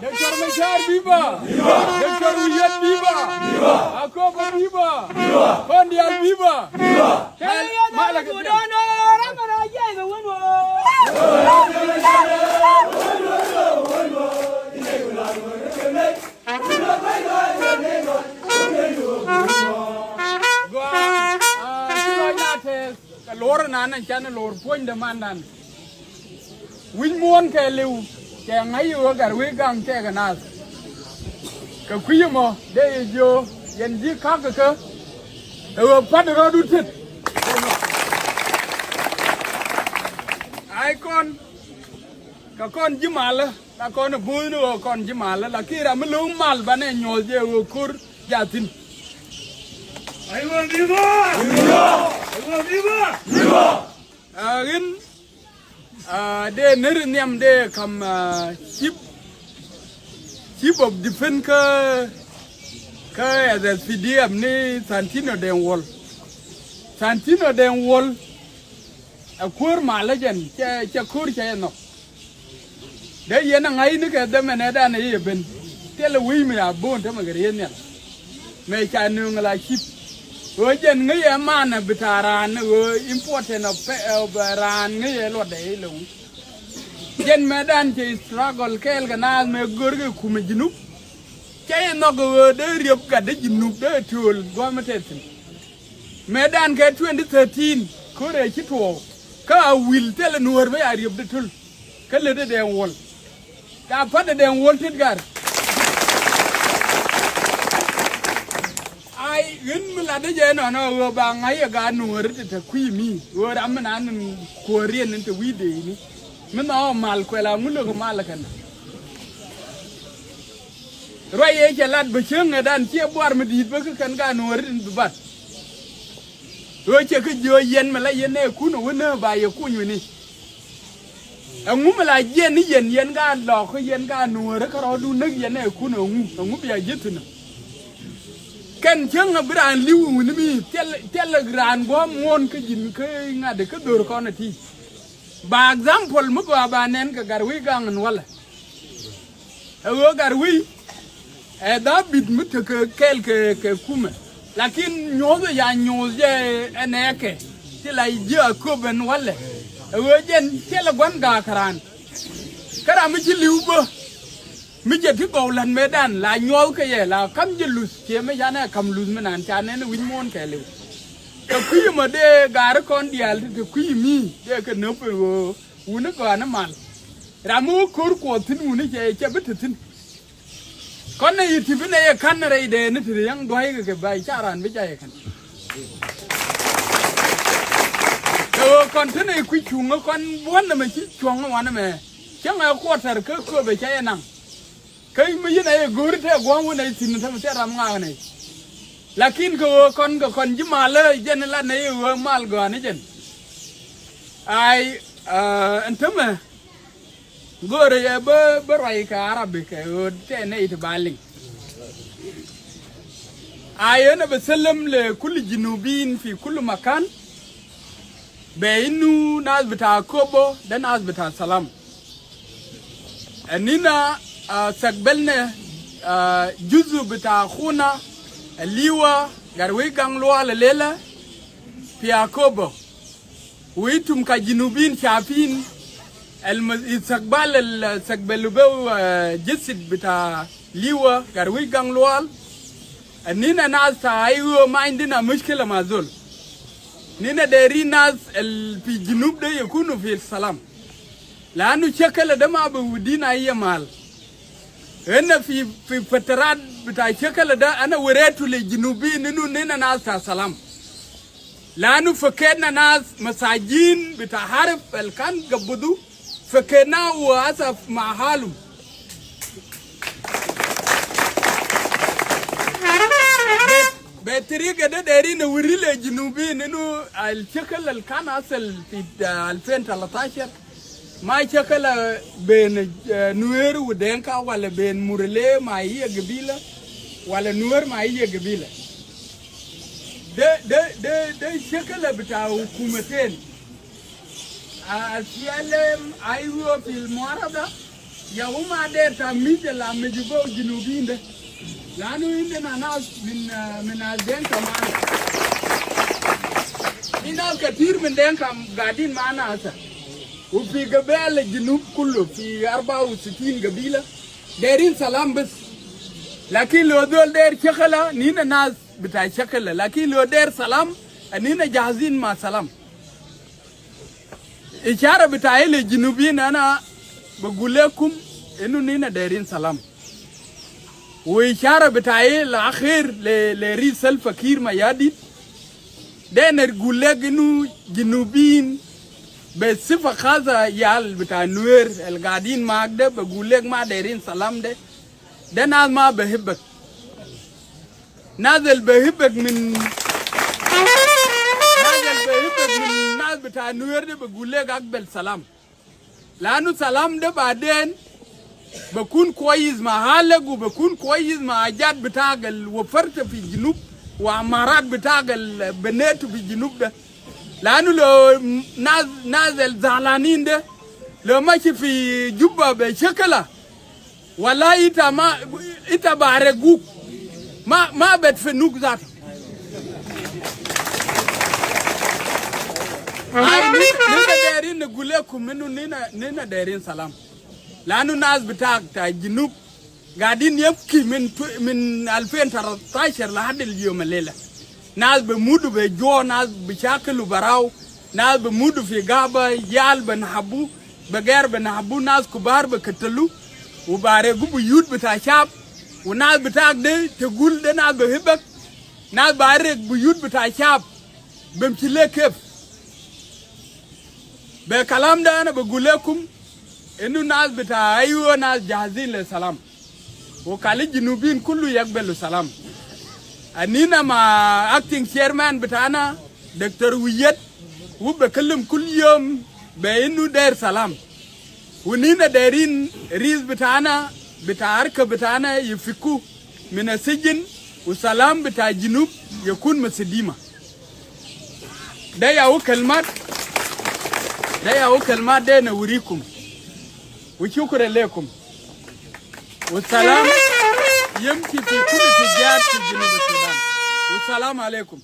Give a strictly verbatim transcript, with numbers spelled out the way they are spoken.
Doktor Machar viva! Doktor Wiyet viva! Akobo viva! Kondial viva! Mal-, malak. Gua, ah, sila nyates. Ka lor nan, nan can lor puonj de mandan. Winy muon ke liw, ke ngai wu Gatwec Gang ke ka nas. Ka kwi mo, de ye jo, yen ji kak ke, e wu pat ro du tit. Ai kon, ka kon ji mal, ka kon bun wu kon ji mal, la kira mi lu mal bane nyo je wu kur jatin. Aiwa viva! Viva! Aiwa viva! Viva! Ah, gin, ah, de ner niam de kam, ah, chief, chief of defense ka, ka S S P D F ni Santino Deng Wol. Santino Deng Wol, a kur malajen, che, che kur che nok. De yen a ngai ni ke de mene dan e ben. Tele wi mi a bon te ma gere yen. Me cha nung la chip. O jen ngai e mana bita ran o important of pe-, of ran ngai e lo de lo. Jen me dan che struggle kel ga na me gor ge kuma Junub. Che nok o de riep ga de Junub de tul go me tetin. Me dan ke twenty thirteen, kore chi tuo. Ka wil tele Nuer me a riep de tul. Ka le de Deng Wol. Ka pat de Deng Wol tit gar. Ai, gin mi la de je no, no, wo ba ngai ga Nuer te te kwi mi. Wo ram mi nan ko rien te wi de ni. Mi no mal kwela ngulo ko mal kan. Roi ye che lad becheng e dan che buar mi dit be ke kan ga Nuer in be bat. Roi che ke jo yen me la yen e kuno wene ba ye kunyo ni. E ngu me la yen ni yen yen ga lo ko yen ga Nuer ka ro du ne yen e kuno ngu, e ngu bia jitino. Ken cheng a bran liu ni mi tel, tel gran go muon ke jin ke ngade ke dor ko na ti. Ba example mo ba, ba nen ke Gatwec Gang en wala. E wo Gatwec, e David mi te ke kel ke, ke kume. Lakin nyodh ya nyodh je en eke. Ti la je Akobo en wale. E wo jen ti la gwan ga karan. Kara mi chi liu bo. Mi je ti go lan me dan la nyodh ke ye la kam je lus che me ya ne kam lus me nan cha ne ne winy mon ke liu. Ke kwi mo de gar kon dial ti te kwi mi. De ke no pe wo. Wuni gɔaa ni mal. Ram mi wä kör kuɔth thin wuni cɛ, cɛ bi te thin. Kɔn ni yi ti bi nɛ yɛ kan rɛy dee ni ti ri yaŋ duay kɛ kɛ ba ca ran bi ca yɛ kan. Kɛ ɣöö kɔn te nɛ yi kui̱ cuŋ kɔn buɔ̱n nɛ mɛ ci cuɔ̱ŋ wanɛ mɛ. Cäŋ ɛ kuɔtɛr kä kööbɛ cɛ yɛ naŋ. Kä mi yɛn ɛ yɛ go̱o̱ri tɛ gua̱a̱ŋ wä nɛ thin tɛ mi thil ram ŋa̱a̱k nɛ. Lakin kɛ ɣöö kɔn kɛ kɔn ji̱ mal ɛ jɛn lat nɛ yɛ ɣöö mal gɔaa ni jɛn. Ay, ɛn tämɛ go̱o̱rɛ yɛ bä, bä ruac kɛ Arabi kɛ ɣöö tɛ nɛ it ba liŋ. Ay, ɛn ɛ bɛ sälem lɛ kul jinubin fi kul makan. Bɛ inu nas bita Akobo, de nas bita salam. Anina, ah, sakbalna, ah, juzu bita akhuna, Liwa, Gatwec Gang Lual lela, fi Akobo. Wa itum ka jinubin shafin, al istikbal al istikbalu be, ah, jasad bita Liwa, Gatwec Gang Lual. Anina nas ta aywa ma indina mushkila ma zol. Nina derin nas al fi junub de yakunu fi salam. Lanu shakal de ma bi widina ayya mal. Ena fi, fi fatarat bita shakal de ana waretu le jinubin inu nina nas ta salam. Lanu fakena nas masajin bita harb al kan gabudu. Fakena wa asa ma halum. Be, be tariga de derin nawiri le jinubin inu al shakal al kan asal fi, ah, alfin talatashar. Ma shakal ben, eh, Nuer wa Denka wala ben Murle ma ayya gabila wala Nuer ma ayya gabila. De, de, de, de shakal bita hukumaten. Ah, S P L M aywa fi muarada. يا وما دير تمييز لا مجيبو جنوبيين ده. لأنو عندنا ناس من، آه، من ناس دينكا معانا. في ناس كتير من دينكا قاعدين معانا هسه. وفي قبائل الجنوب كله، في أربعة وستين قبيلة، دايرين سلام بس. لكن لو زول داير شكلا، نينا ناس بتاع شكلا. لكن لو داير سلام، نينا جاهزين مع سلام. إشارة بتاعي للجنوبيين، أنا بقول لكم إنو نينا دايرين سلام. وإشارة بتاعي الأخير ل-، لرئيس سلفا كير ميارديت، داير أقول لك إنو جنوبيين بصفة خاصة عيال بتاع نوير القاعدين معاك ده، بقول لك ما دايرين سلام ده. ده ناس ما بحبك. ناس البحبك من، ناس البحبك من ناس بتاع نوير ده بقول لك أقبل سلام. لأنو سلام ده بعدين بكون كويس مع حالك وبكون كويس مع حاجات بتاعك الوفرت في الجنوب وعمارات بتاعك البنيت في الجنوب ده. لأنو لو ناس، ناس الزعلانين ده لو مشي في جوبا بشكلا، والله إتا ما، إتا بارقوك. ما، ما بدفنوك ذاتو. أي ني-، نينا دايرين نقول لكم إنو نينا، نينا دايرين سلام. لأنو ناس بتاعك بتاع الجنوب قاعدين يبكي من تو-، من ألفين وتلتاشر لحد اليوم الليلة. ناس بموتوا بجوع، ناس بشاكلوا براو، ناس بموتوا في غابة، عيال بنهبوا، بقر بنهبوا، ناس كبار بكتلوا، وبارقوا بيوت بتاع شعب، وناس بتاعك ده تقول ده ناس بحبك، ناس بارق بيوت بتاع شعب، بمشي ليه كيف؟ بكلام ده أنا بقول لكم إنو ناس بتاع أيوة ناس جاهزين للسلام. وخلي الجنوبيين كله يقبلوا سلام. أنينا مع acting chairman بتاعنا دكتور ويت، هو بكلم كل يوم بإنو داير سلام. ونينا دايرين رئيس بتاعنا، بتاع أركة بتاعنا يفكوا من السجن، وسلام بتاع الجنوب يكون مستديمة. ده ياهو كلمات، ده ياهو كلمات ده نوريكم. وشكرا لكم. والسلام يمشي في كل اتجاه في جنوب السودان. والسلام عليكم.